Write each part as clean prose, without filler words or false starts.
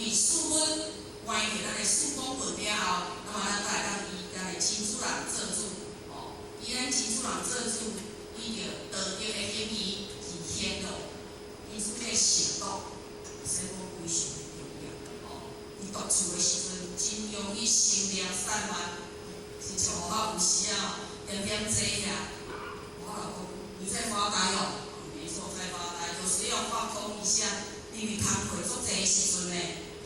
因為事物關係咱的四講論了後，那麼咱才會當依咱的真主人做主，哦，依咱真主人做主，依著道德的行為是顯露，因此這個承諾，使講非常的重要，哦。佇獨處的時陣，真容易心念散漫，親像我有時啊，點點坐遐，我老公你在發呆哦，沒錯，在發呆，有時要放空一下，因為工課足濟的時陣呢，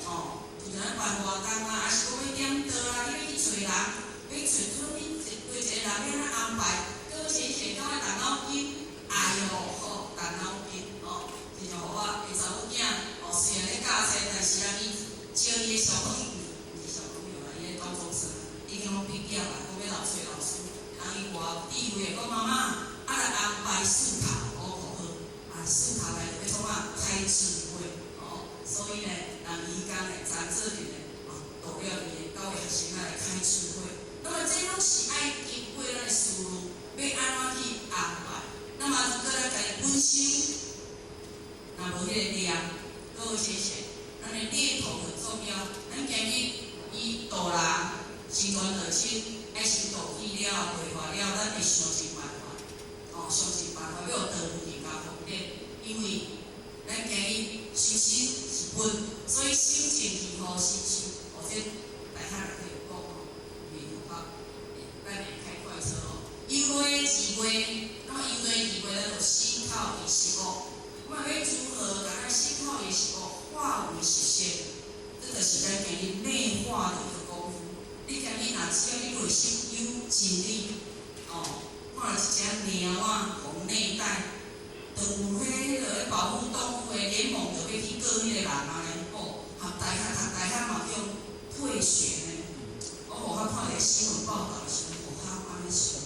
哦，就像咱辦活動啊，還是講欲點桌啊，你欲去揣人，欲揣準你對一個人欲按怎安排，閣淺顯感覺動腦筋，哎喲，好動腦筋，哦，親像我的查某囝，哦，雖然咧教冊，但是啊，伊招伊的小朋友，毋是小朋友啦，伊的高中生，已經攏畢業啦，講欲老揣老師，人伊偌智慧的講媽媽，啊來安排四卡，我講好，啊四卡來欲創啊開智慧，哦，所以呢，人伊彼工呢，張志平呢，啊，代表伊的九個學生來開智慧。那麼這攏是愛經過咱的思慮，欲按怎去安排。那麼如果咱家己本身若無彼个念，閣有謝謝，咱的念頭很重要。咱今日伊度人，心懸樂親，愛先度去了，繪畫了，咱會想盡辦法，哦，想盡辦法欲予道具加方便，因為咱今日修心是本，所以心靜氣和心修，或者大漢內底有講吼，袂有法，咱會開快車哦。由內而外，那麼由內而外，咱就心口意識惡。我們欲如何共咱心口意識惡化為實現？這就是咱今日內化的一個功夫。你今日若只要你內心有真理，哦，看一隻貓仔予虐待，就有彼个咧保護動物的聯盟就欲去告彼個人啊咧，哦，學大學讀大學嘛叫退學呢。我予我看一個新聞報道的時陣，予我按呢想，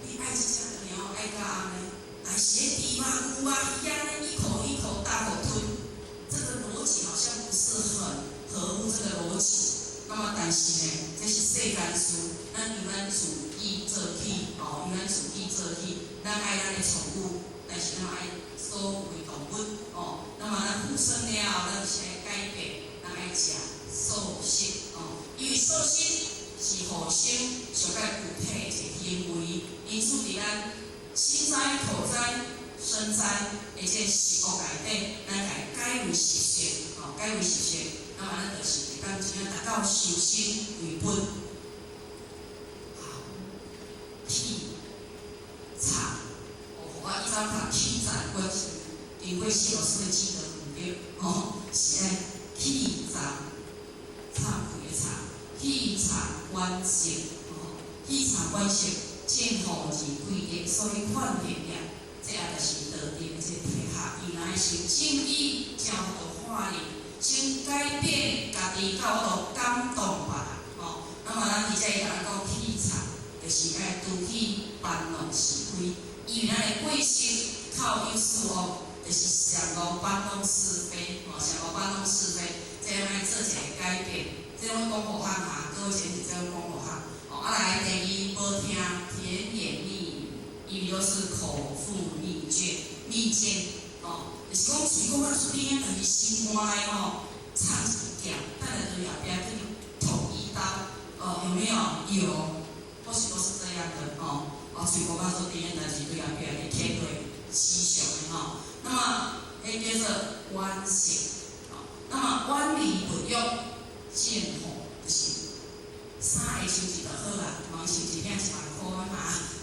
你愛這隻貓愛甲按呢，但是彼豬肉、牛啊、魚啊，一口一口大口吞，這個邏輯好像不是很合乎這個邏輯。那麼但是呢，這是世間事，咱由咱自己做起，哦，由咱自己做起，咱愛咱的寵物，但是咱愛所有的動物，哦，那麼咱護生了後，咱就是愛改變，咱愛食素食，哦，因為素食是護生上較具體的一個行為，因此佇咱心災、口災、身災的這十惡內底，咱共改為十善，哦，改為十善，那麼咱就是會當真正達到修心為本。好，氣場，哦，我以前讀氣場，我經過謝老師會記得毋對，哦，是愛氣場，懺悔的懺，氣場觀色，哦，氣場觀色，見好而貴德，所以勸善業，這也就是道德的這個體合，伊若是正義，才有法度化力，先改變家己，才有法度感動別人，哦。那麼咱佇這共咱講氣場，就是愛除去搬弄是非，因為咱的過失口有四惡，就是上惡搬弄是非，哦，上惡搬弄是非，這樣愛做一個改變，這攏講予漢哈，各位先生這攏講予漢。哦，啊來第二，無聽甜言蜜語，因為都是口腹蜜餞，蜜餞，哦，就是講喙講啊出甜，但是心肝內吼藏一支劍，等下對後壁去捅一刀，哦，有沒有？有，或許都是這樣的，哦，哦，喙講啊出甜，但是對後壁去舔過思想的吼。那麼，彼叫做遠色，哦，那麼遠離物欲，見好就是衫會穿一就好啦，莫穿一領1萬箍哈，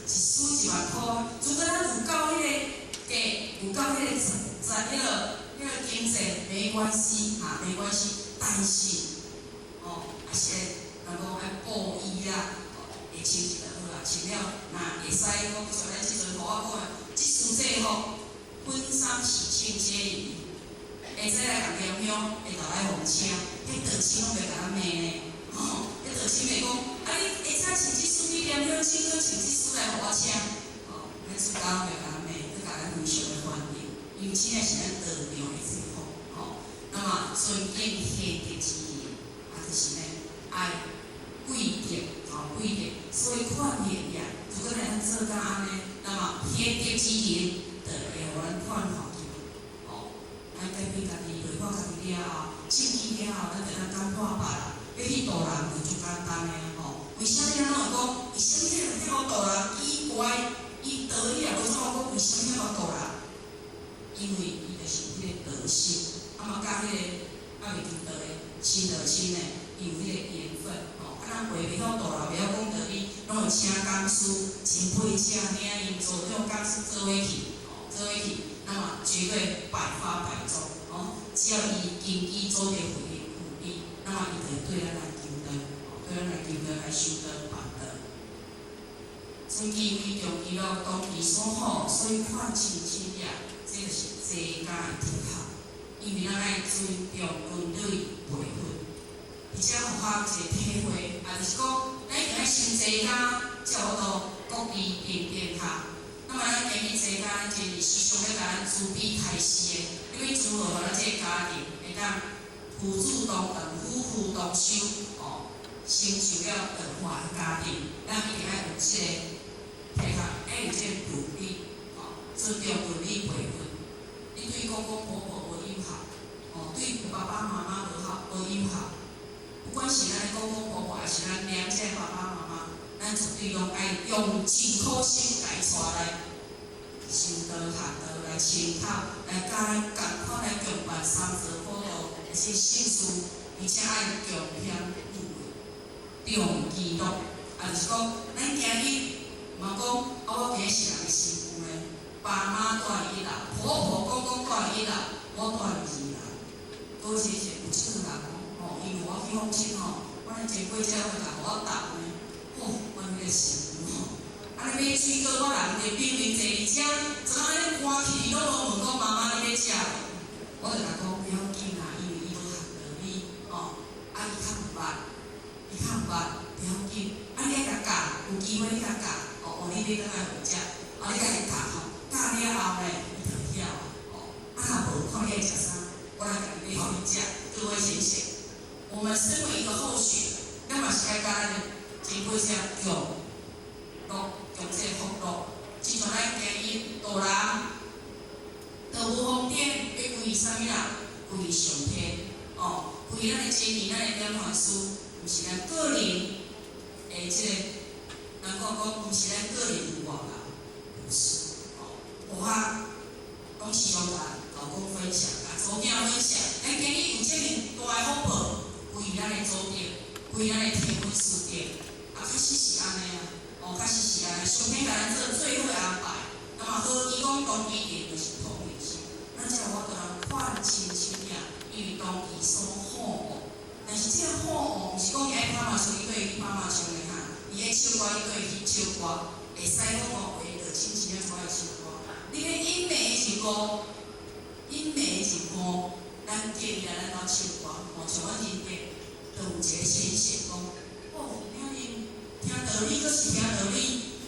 一束1萬箍。如果咱有夠彼個價，有夠彼個在彼個經濟，沒關係哈，沒關係。但是，哦，也是人講愛布衣啦，會穿一就好啦，穿了若會使講，像咱這陣予我講的，這束制服，婚喪喜慶皆宜。會使來共蓮香，會豆來予請，彼道親攏袂共咱罵呢。吼，彼道親袂講，啊你會使穿這束去蓮香，請閣穿這束來予我請。吼，彼出家攏袂共咱罵，閣共咱非常的歡迎，因為這個是咱道場的制服。吼，那麼尊敬賢德之人，啊，就是呢愛貴德，吼貴德，所以勸賢業，如果咱做到按呢，那麼賢德之人，就會予咱勸化去。吼，咱改變家己，內化家己了。了後，信基了後，咱就通感化別人，欲去度人就足簡單的吼。為啥物咱攏會講？為啥物彼個人遐好度人？奇怪，伊道理也無怎講，為啥物遐好度人？因為伊就是彼個德性，啊嘛佮彼個猶未求道的親就親的，伊有彼個緣分吼。啊，咱話袂曉度人，袂曉講道理，攏會請講師，前輩請領因組長講師做伙去，吼，做伙去，那麼絕對百發百中哦。只要伊根基做得符理，那麼伊就會對咱來求道，對咱來求道來修道辦道。尊敬為重其樂，當其所好，所以勸親親也，這就是齊家的哲學。因為咱愛尊重倫理輩分，而且予我一個體會，也就是講，咱一定愛先齊家，才有法度國義平天下。那麼咱今日齊家，咱真是時常咧共咱慈悲開示的，因為如何予咱這個家庭會當父子同堂、夫婦同修，哦，成就了德化的家庭，咱一定愛有這個體合，愛有這個倫理，哦，尊重倫理輩分。你對公公婆婆無友好，哦，對爸爸媽媽無好無友好，不管是咱公公婆婆，還是咱娘家爸爸媽媽，咱絕對攏愛用盡苦心共伊帶來修道學道來清口，來教咱仝款來共辦三座普度，而且聖事，而且愛共享富貴，重其樂，也就是講，咱今日嘛講，啊，我今日是人的新婦呢，爸媽住佇一樓，婆婆公公住佇一樓，我住佇二樓。多謝謝有這種人吼，因為我去訪親吼，我的前輩才會共我搭呢，吼，阮彼個新婦吼，啊你買水果，我人佇表面坐佇遮，怎按呢寒氣攏無問講媽媽你欲食無？我就共講不要緊啦，因為伊無學道理，吼，啊伊較毋捌，伊較毋捌，不要緊，啊你愛共教，有機會你共教，哦，哦你欲轉來予食，啊你共伊教吼，教了後呢，伊就會曉啊，哦，啊若無看你愛食啥，我來共伊買予你食，各位先生，我們身為一個後學，咱嘛是愛佮咱的前輩者共樂，共這個福樂。親像咱今日度人，道無方便，欲歸啥物啦？歸上天，哦，歸咱的真言，咱的點傳師，毋是咱個人的這個，人講講，毋是咱個人有偌敖，不是，哦，我攏時常共老公分享，共查某囝分享，咱今日有這麼大的福報，歸咱的祖德，歸咱的天文師德，啊，確實是按呢啊，哦，確實是按呢，上天共咱做最好的安排。那麼何其講同其定，就是同理心，咱才有法度通勸親親也，因為當其所好惡。但是這個好惡，毋是講伊愛拍麻將，伊對伊去拍麻將的哈，伊愛唱歌，伊對伊去唱歌，會使講哦，話就親親仔出來唱歌。你欲隱瞞是誤，隱瞞是誤，咱建議來咱兜唱歌，吼，像阮認得，就有一個先生講，哦，聽恁聽道理，閣是聽道理，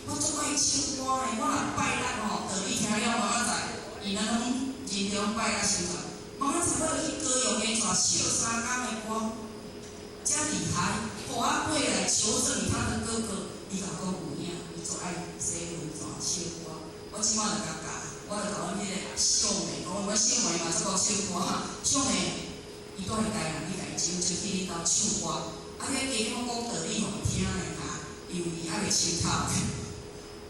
我足愛唱歌的，我若拜六吼，道理聽了明仔載，伊咱攏認中拜六時陣，明仔載我就去高雄的帶唱三工的歌，遮厲害，予我過來求證他的哥哥，伊共講有影，伊足愛洗溫泉唱歌。我這擺就共教，我就共阮彼個小妹講，阮小妹嘛足會唱歌哈，小妹伊住佇台南，你共伊招出去恁兜唱歌，啊，你加減講道理予伊聽咧哈，因為伊猶未清透。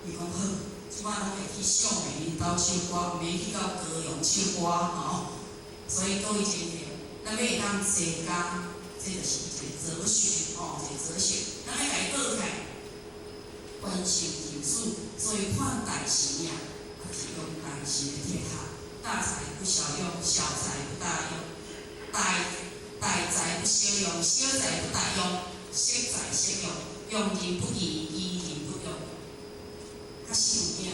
伊講好，這擺攏會去小妹恁兜唱歌，毋免去到高雄唱歌吼。所以各位親戚，咱欲會當齊家，這就是一個哲學吼，一個哲學，咱愛共伊倒來。關心親屬，所以勸大臣也，就是用大臣的哲學。大材不小用，小材不大用；大大材不小用，小材不大用。適才適用，用人不疑，疑人不用。確實有影，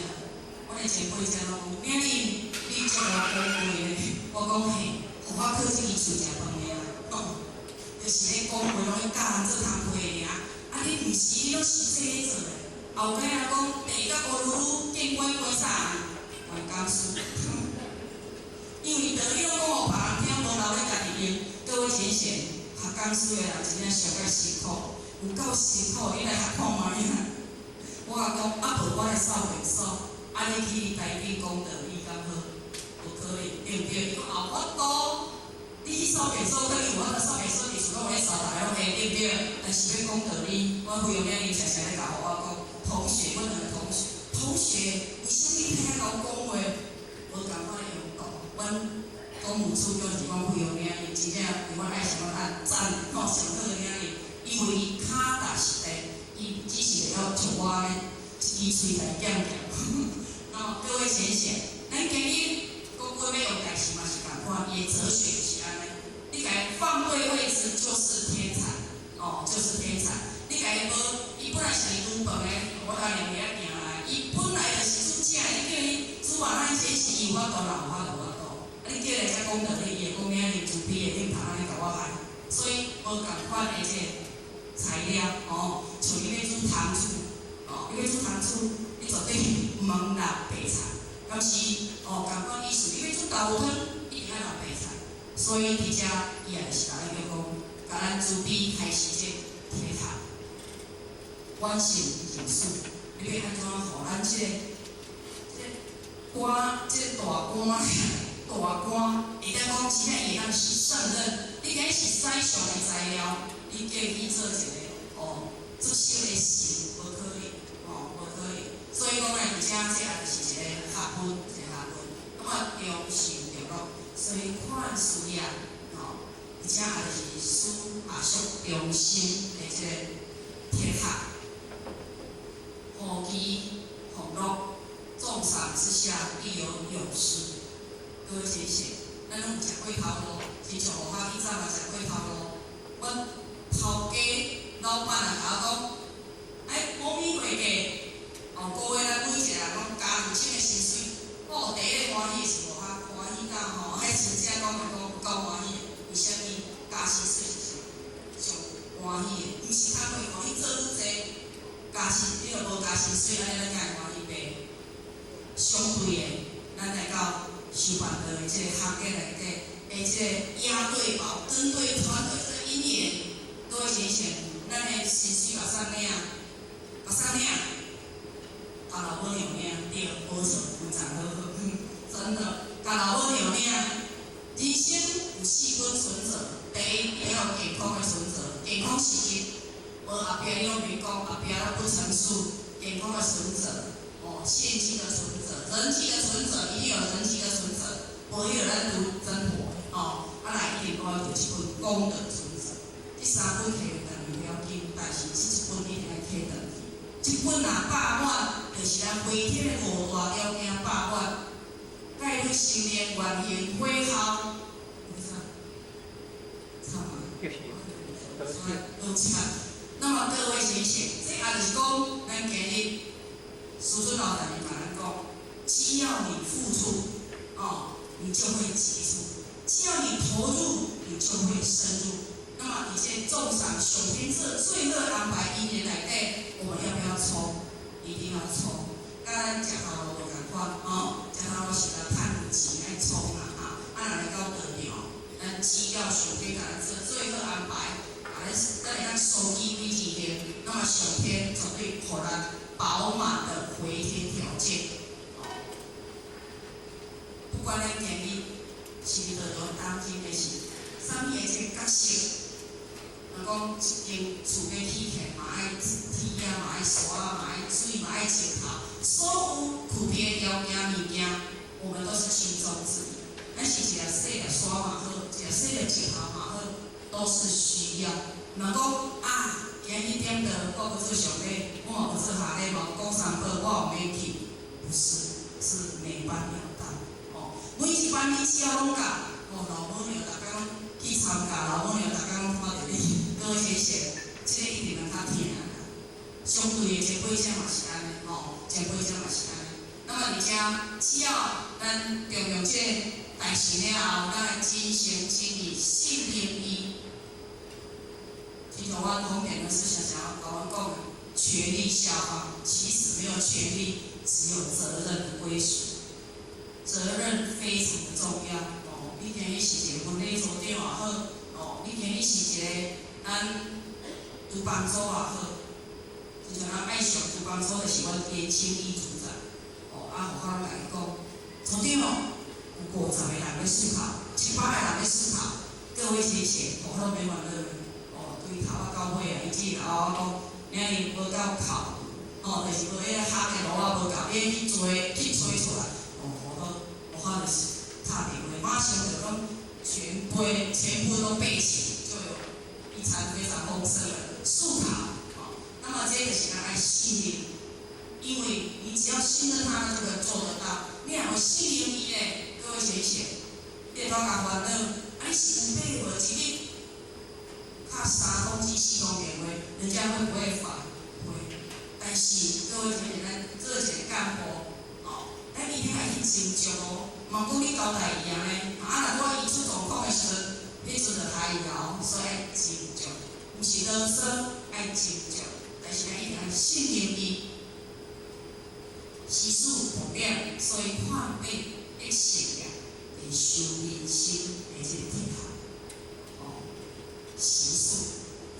我的前輩者攏講，明玲，你足偌寶貴的。我講嘿，予我靠這支喙食飯的啦，哦，就是咧講話攏咧教人做工課爾。啊，你毋是，你攏是這個做的。後尾仔講，地甲烏嚕嚕見官關啥人？關講師。因為道理攏講予別人聽，無留咧家己用。各位淺顯，學講師的人真正上較辛苦，有夠辛苦，你來學看覓啊？我共講，啊無我來掃廁所，啊你去台頂講道理敢好？無可能，對毋對？伊講後法度，你去掃掃便所，等於有法度掃便所，伫厝攏有咧掃，逐家攏會，對毋對？但是欲講道理，阮費用領伊常常咧共我講，同學，阮兩个同學，同學，為啥物你聽𠢕講話？無仝款的用途，阮總務處長是阮費用領伊，真正對阮愛上阮按讚，吼，上好的領伊，因為伊跤踏實地，伊只是會曉像我按呢，一支喙來劍劍。那各位淺顯，咱今日講話欲用代誌嘛是仝款，伊的哲學就是按呢，你共伊放對位置就是天才，哦，就是天才。你共伊無，伊本來是煮飯的，我甲兩個仔行來，伊本來就是煮食的，你叫伊煮肉咱這是伊有法度啦，有法度有法度。啊，你叫伊來遮講道理，伊會講領你慈悲的頂頭按呢共我害，所以無仝款的這個材料，哦，像你欲煮糖醋，哦，你欲煮糖醋，你絕對毋通落白菜，敢是哦，仝款意思，你欲煮豆腐湯，一定愛落白菜。所以佇遮伊也是共咱講，共咱慈悲開始這鐵塔，關心人事，你欲按怎予咱這個官，這個大官，大官會當講真正會當是勝任，你今日是使上的材料，你叫伊去做一個哦，出色的神，無可能，哦，無可能。所以講來佇遮，這也就是一個學問，一個學問。那麼中心著樂，所以看事業，吼，而且也就是使阿屬中心的這個鐵塔，厚基奉樂，重賞之下必有勇師。各位先生，咱攏有食過頭路，親像我較早嘛食過頭路。阮頭家老闆啊，共我講，哎，某米會計，哦，個月咱每一個人攏加2000的薪水，哦，第一個歡喜的是無較歡喜到吼，彼真正講來講有夠歡喜的。為啥物加薪水是上歡喜的？毋是工課吼，你做愈濟，加薪，你若無加薪水，按呢咱敢會歡喜袂？相對的，咱來到修辦道的這個行業內底，的這個押對寶、跟對團隊這個姻緣，各位先生，咱的薪水會使領，會使領，共老母娘領，對，無錯，非常好，真的，共老母娘領。人生有四本存摺，第一，要有健康的存摺，健康是一，無後壁你攏袂講，後壁攏不成數。健康的存摺，哦，現金的存摺，人際的存摺，一定有人際的存摺，無彼個咱拄生活，哦，啊來一定愛著這本功德存摺，這三本提轉去不要緊，但是這一本一定愛提轉去。這本若飽滿，就是咱飛天的五大條件飽滿，概率心念原形火候，差嗎？都差。那麼各位先生，這也就是講，咱今日師尊老大人共咱講，只要你付出，哦，你就會結出；只要你投入，你就會深入。那麼，佇這眾賞上天這最好安排姻緣內底，我們要不要衝？一定要衝。佮咱食頭路無仝款，哦，食頭路是來趁錢愛衝啊，哈！啊，若來到道場，咱只要上天共咱做最好安排，啊，咱會當收機歸前天，那麼上天絕對予咱飽滿的回天條件。哦，不管咱今日是佇道場當今的是啥物的這個角色，若講一間厝欲起起來嘛愛鐵啊，嘛愛沙嘛愛水，嘛愛石頭，所有具備的條件物件，我們都是其中之一。咱是一個細粒沙嘛好，一個細粒石頭嘛好，都是需要。若講啊，今日點到，我欲做上禮，我嘛欲做下禮，嘛講三寶，我有免去？不是，是每班要到。哦，每一班你只要攏到，哦，老母娘逐工去參加，老母娘逐工攏看著你，各位先生，這個一定會較疼啦。相對的前輩者嘛是按呢，吼，前輩者嘛是按呢。那麼佇遮，只要咱動用這個代志了後，咱來真誠真意信任伊。就像阮孔典老師常常共阮講的，權力下放，其實沒有權力，只有責任的歸屬。責任非常的重要哦。你今日是一個分理組長也好，哦，你今日是一個咱廚房組也好，就像咱愛上廚房組就是阮年輕一組長，哦，啊，予我攏共伊講，組長，有50個人欲思考，100個人欲思考，各位謝謝，我攏免煩惱。哦，對頭仔到尾啊，伊只會甲我講，遐爾無夠哭，哦，就是無彼個黑的路仔無夠，你去追去追出來，哦，我都我可就是敲電話，馬上就講全部全部都備齊，就有一餐非常豐盛的素烤。哦，那麼這個是咱愛信任，因為你只要信任他，他就可以做得到。你若無信任伊咧，各位謝謝，你會拄共煩惱，啊，你是有買無？一日敲3通至4通電話，人家會不會煩？會。但是各位謝謝，咱做一個幹部，哦，咱一定愛去斟酌哦。嘛，講你交代伊按呢，啊，若我伊出狀況的時陣，彼陣就害伊哦，所以愛斟酌，毋是囉嗦，愛斟酌，但是咱一定愛信任伊。時事薄點，所以看變的事業，會修人生的這個鐵塔。哦，時事，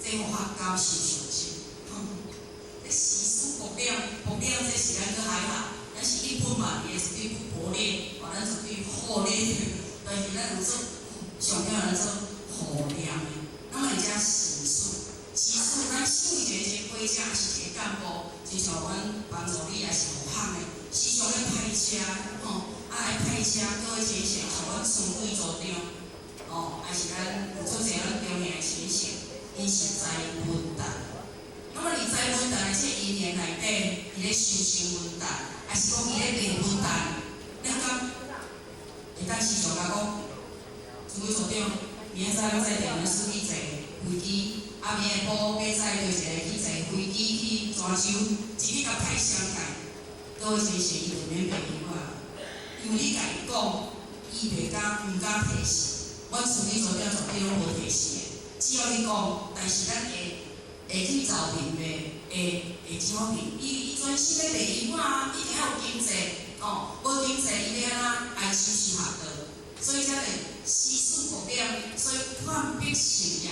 這我較感受上深。這時事薄點，薄點這是咱閣還好，咱是一般嘛，伊是對薄練，哦，咱是對厚練，但是咱有做上重要咱做厚練的。那麼而且時事，時事，咱身為一個會長，抑是一個幹部，就像阮幫助你，也是護航的，時常咧派車，吼，啊來派車，各位前線，像阮村委組長，哦，抑是咱有足濟咱中營的前線，𪜶是知文旦。那麼佇知文旦的這一年內底，伊咧修成文旦，抑是講伊咧賣文旦，你敢會當時常共講，村委組長，明仔載咱載電司去坐飛機，啊明下晡欲載著一个去坐飛機去泉州，一日共派雙屆，各位先生伊就免賣伊啊，因為你共伊講，伊袂敢毋敢提示。阮村委組長絕對攏無提示的，只要你講，但是咱會會去找面的，會會招面，伊伊專心咧賣伊啊，一定愛有經濟，哦，無經濟伊欲按怎愛手修學道，所以才會時事薄點，所以看必成業，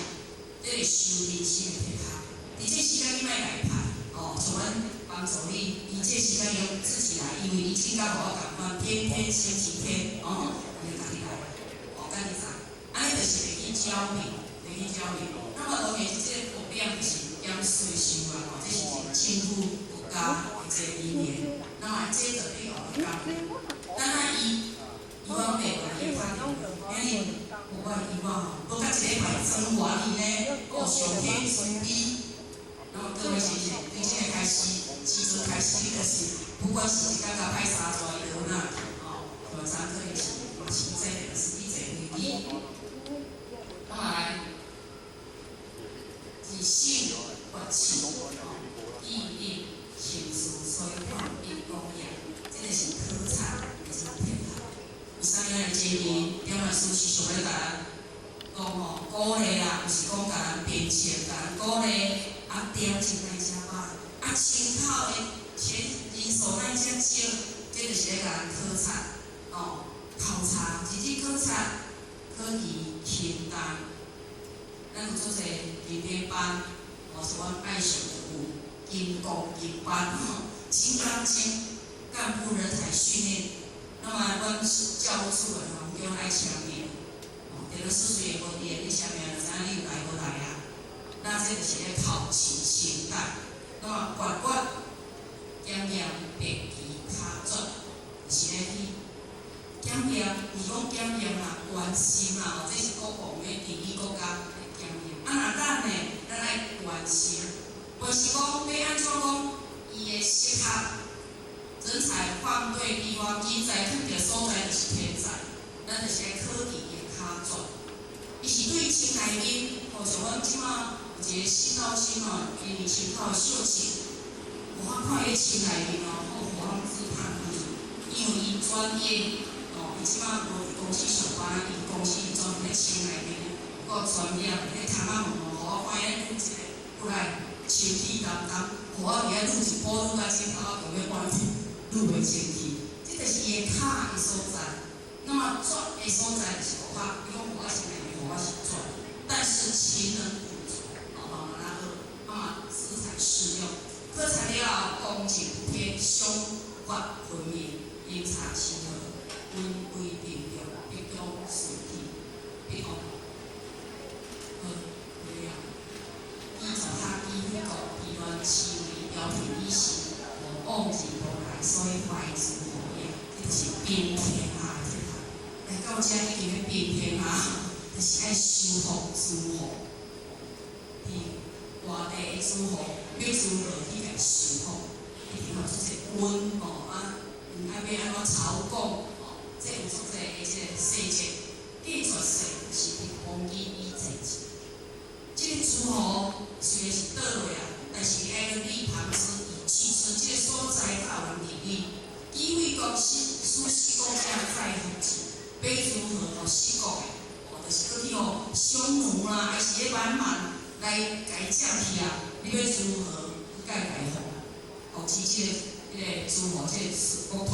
這個修人生的鐵塔。佇這時間你莫來派，哦，像阮幫助你，伊這時間用自己來，因為伊真甲無我仝款，天天星期天，哦，伊就家己來，哦，家己載，按呢就是袂去攪面，袂去攪面。那麼當然是這個薄點就是減稅收啊，吼，這是政府國家的這個理念。那麼這就對予講，咱啊伊伊往賣完伊拍電話，遐爾無我伊我吼，閣較一禮拜裝完伊呢，哦，上天慈悲。那麼各位先生，對這個開始，時陣開始，你就是不管是一工共派三逝，伊就有哪吼，台三可能是嘛是坐電司機坐飛機。那麼來，自信發起，吼，毅力行事，所以看一講業，這個是考察的這個鐵塔。有啥物樣的建議？點來師時常咧共咱講吼，鼓勵啊，毋是講共咱鞭策，共咱鼓勵啊，點鐘莫遮歹，啊，親口的錢人數莫遮少，這就是咧共咱考察，哦，考察，日日考察，考期清單。咱有做濟金典班，哦，是阮愛上的有金工金班，吼，金剛經幹部人才訓練。那麼阮教務處的吼，叫阮愛簽名，哦，電腦師雖然無佇的，你簽名就知影你有來無來啊。那這就是咧考勤清單。那麼決決檢驗筆記卡轉，是咧去檢驗，毋是講檢驗啦，關心啦，哦，這是國防的第一國家來檢驗。啊，若咱呢，咱愛關心，關心講欲按怎講，伊會適合。人才放對地方，人才囥佇所在就是天才，咱就是愛考伊的跤轉。伊是對心內面，吼像阮這馬有一個新老師吼，因為心口小氣，我看伊心內面哦，好予阮自嘆不如，因為伊專業，哦，伊這馬無佇公司上班，伊公司專門咧心內面有夠專業，咧窗仔門哦，予我看伊捋一個過來，清氣澹澹，予我佇遐捋一步捋到鏡頭，我強欲半天捋袂清氣，這就是伊的跤的所在。那麼轉的所在就是無法，伊講予我心內面予我是轉，但是勤能補拙，哦，慢慢仔學，啊嘛適才適用。考察了後，公正不偏，賞罰分明，明察秋毫，恩威並重，必講實體，必講。愛修復諸河，佇外地的諸河欲如何去共修復？一定要做者溫吼啊，愛欲按怎朝貢吼，這有足濟的這个細節。繼絕世是佇王基以前。這个諸河雖然是倒落啊，但是伊愛閣立旁支以繼之，這個所在較有人治理。以為國失使失國者再復之，欲如何予失國的？哦，就是閣去予匈奴啦，還是彼蠻蠻來共伊佔去啊？你欲如何去共伊復？復置這个彼个諸河這个國土？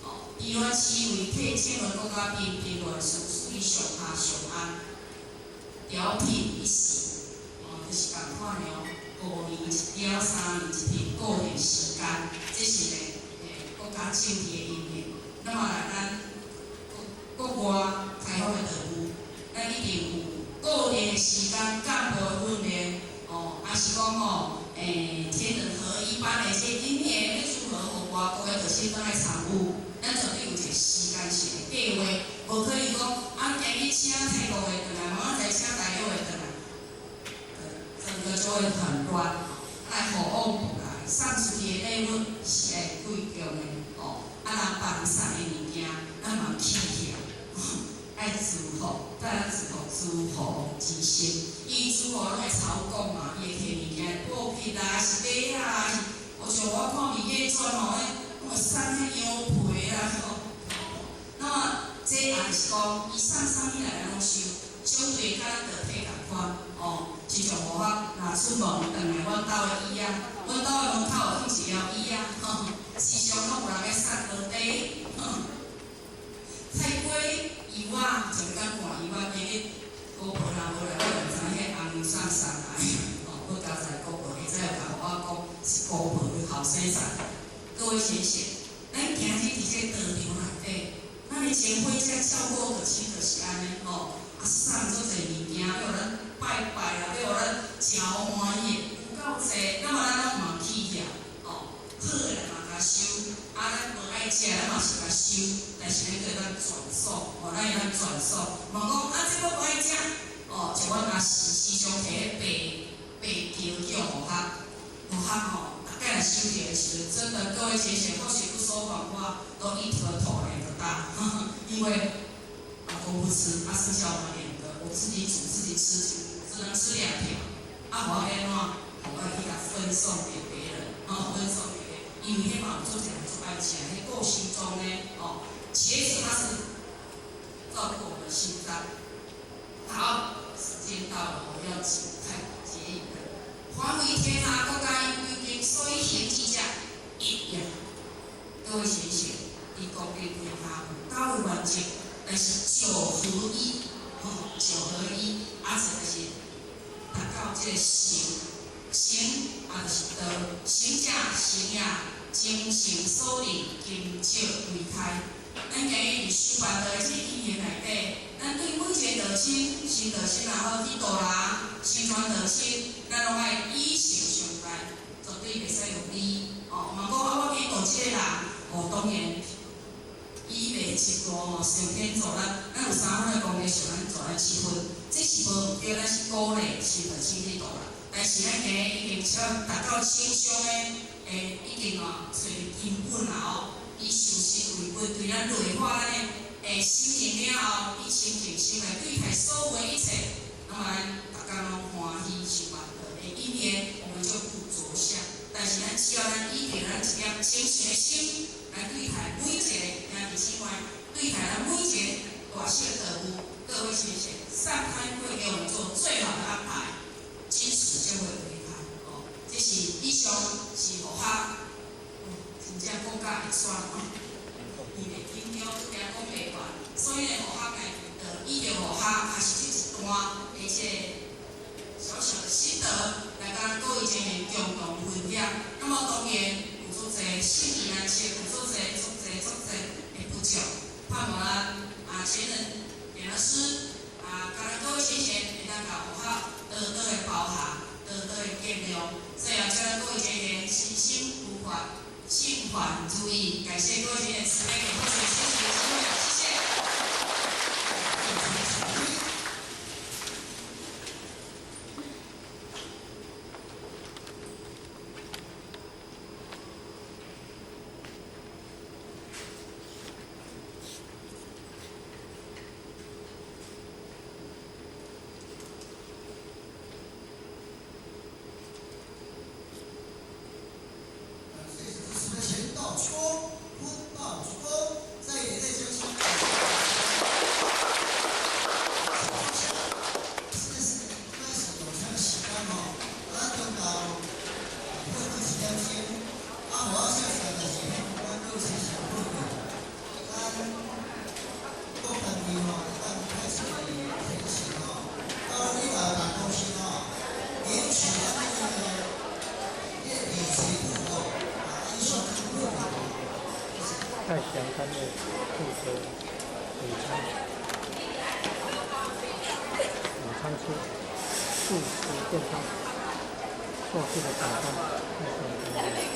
哦，伊阮思維替整個國家平平亂事，處理上下上安，調聘一時，哦，就是仝款的哦。5年一調，3年一聘，固定時間，這是呢，國家政治的應變。那麼來咱國國外開放的道路，咱一定有固定的時間幹部的訓練，哦，還是講吼，天人合一般的這因緣，欲如何予外國的道親轉來參與？咱絕對有一個時間性的計劃，無可能講啊，今日請泰國的轉來，明仔載請大陸的轉來，整個就會很亂。來互往不來，送出去的禮物是愛貴重的，哦，啊，人別人送的物件，咱嘛起起來，愛祝福，咱祝福諸侯之心。伊諸侯攏會朝貢嘛，伊會提物件，布匹啦，還是馬啊，我像我看《芈月傳》吼，彼攏會送彼羊皮啦，吼。那麼這也是講，伊送啥物來，咱攏收，相對佮咱道體仝款，哦，親像我若出門轉來，阮兜的椅仔，阮兜的門口有放一條椅仔，吼，時常攏有人來送落地，菜瓜、油仔，上工換油仔，今日姑婆若無來，我就毋知彼紅油啥送來，哦，我交代姑婆，下早有共我講是姑婆後生送。各位先生，咱今日佇這個道場內底，咱的前輩遮照顧道親就是按呢吼，啊送足濟物件，欲予咱拜拜啦，欲予咱食歡喜的，有夠濟，那麼咱攏毋通起遐，哦，好的嘛共收，啊咱無愛食，咱嘛是共收，但是咱閣會當轉送，哦，咱會當轉送，問講啊這我無愛食，哦，像阮阿時時常提彼白白轎叫互客，互客吼。大概收著的時陣，真的各位姐姐或許不說謊話，都一顆頭兩個大，因為老公不吃，啊剩下我們兩個，我自己煮自己吃，只能吃兩條，啊我欲按怎？我愛去共分送給別人，哦，分送給別人，因為彼嘛有足濟人足愛食，彼顧心臟呢，哦，茄子它是照顧我們心臟。好，時間到了，我要請看結語了。凡為天下國家有規定，所以行之者一也。各位先生，佇國家天下有九個原則，但是九合一，吼，九合一，啊，這就是達到這個成，成啊就是道，成者成也，精誠所至，金石為開。咱今日佇修辦道的這因緣內底，咱對每一個道親，新道親也好，去度人，新傳道親，咱攏愛以誠相待，絕對袂使用禮。哦，嘛講啊，我去度這個人，哦，當然，以袂七五吼，上天助咱，咱有三分的功力，上咱助咱七分，這是無毋對，咱是鼓勵新道親去度人。但是咱今日已經超達到正常的，已經哦，找根本啊哦。以修身為本，對咱內化咱的心靈了後，以清淨心來對待所有的一切，那麼咱逐工攏歡喜修辦道的因緣，我們就不着相。但是咱只要咱以著咱一粒誠實的心來對待每一個兄弟姊妹，對待咱每一個大小道務，各位先生，上天會給我們做最好的安排，金石就會為開。哦，這是以上是互學。真正講甲會喘吼，伊袂緊張，驚講袂完，所以呢，互學呢，以著互學，確實這一段的這個小小的心得，來佮各位前賢共同分享。那麼當然有足濟心意難測，有足濟、足濟、足濟的不足，盼望咱啊前人點老師啊，佮咱各位先賢會當共互學多多的包涵，多多的見諒，最後祝咱各位前賢身心愉快。幸環如意，感謝各位前賢慈悲給後學學習的機會，謝謝。蔡相關的負責午餐吃素食便當，做事的簡單，蔡相關的。